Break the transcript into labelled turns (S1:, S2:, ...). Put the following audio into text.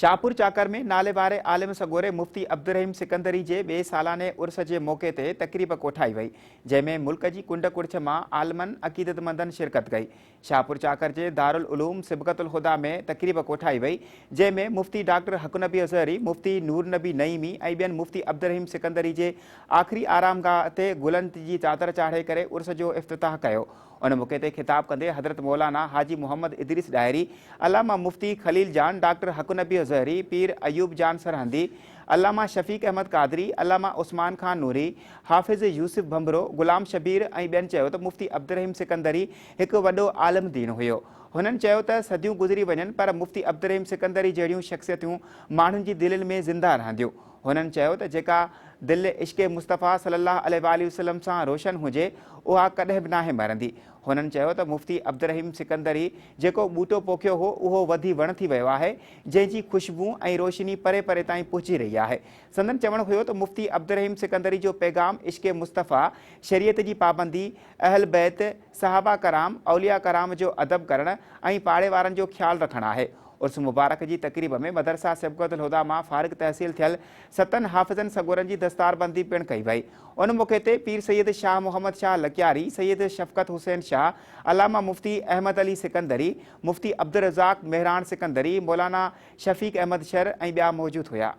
S1: شاهپور چاڪر ۾ نالي واري عالم سڳوري مفتي عبدالرحيم سڪندري جي ٻئي سالاني عرس جي موقعي تي تقريب ڪوٺائي وئي، جنهن ۾ ملڪ جي ڪنڊ ڪڙڇ مان عالمن، عقيدتمندن شرڪت ڪئي. شاهپور چاڪر جي دارالعلوم صبغت الهديٰ ۾ تقريب ڪوٺائي وئي، جنهن ۾ مفتي ڊاڪٽر حق نبي ازهري، مفتي نور نبي نعيمي ۽ ٻين مفتي عبدالرحيم سڪندري جي آخري آرامگاهه تي گلن جي چادر چاڙهي ڪري عرس جو افتتاح ڪيو. ان موقعي تي خطاب ڪندي حضرت مولانا حاجي محمد ادريس ڏاهري، علامه مفتي خليل جان، ڊاڪٽر حق نبي ازهري، پير ايوب جان سرهندي، علامه شفيق احمد قادري، علامه عثمان خان نوري، حافظ يوسف ڀنڀرو، غلام شبير ۽ ٻين چيو ته مفتي عبدالرحيم سڪندري هڪ وڏو عالم دين هيو. هنن چيو ته صديون گذري وڃن پر مفتي عبدالرحيم سڪندري جهڙيون شخصيتون ماڻهن جي دلين ۾ زنده رهنديون. هنن چيو ته جيڪا دل عشق مصطفيٰ صلي الله عليه واٰله وسلم سان روشن هجي اها ڪڏهن به ناهي مرندي. هنن چيو ته مفتي عبدالرحيم سڪندري جيڪو ٻوٽو پوکيو هو اهو وڌي وڻ ٿي ويو آهي جنهن جي خوشبو ۽ روشني پري پري تائين پهچي رهي آهي. سندن چوڻ هيو ته مفتي عبدالرحيم سڪندري جو پيغام عشق مصطفيٰ، شريعت جي پابندي، اهل بيت، صحابه ڪرام، اولياء ڪرام جو ادب ڪرڻ ۽ پاڙي وارن جو خيال رکڻ آهي. عرس مبارڪ جي تقريب ۾ مدرسه صبغت الهديٰ مان فارغ تحصيل ٿيل ستن حافظن سڳورن جي دستاربندي پڻ ڪئي وئي. ان موقعي تي پير سيد شاهه محمد شاهه لڪياري، سيد شفقت حسين شاهه، علامه مفتي احمد علي سڪندري، مفتي عبدالرزاق مهراڻ سڪندري، مولانا شفيق احمد شر ۽ ٻيا موجود هيا.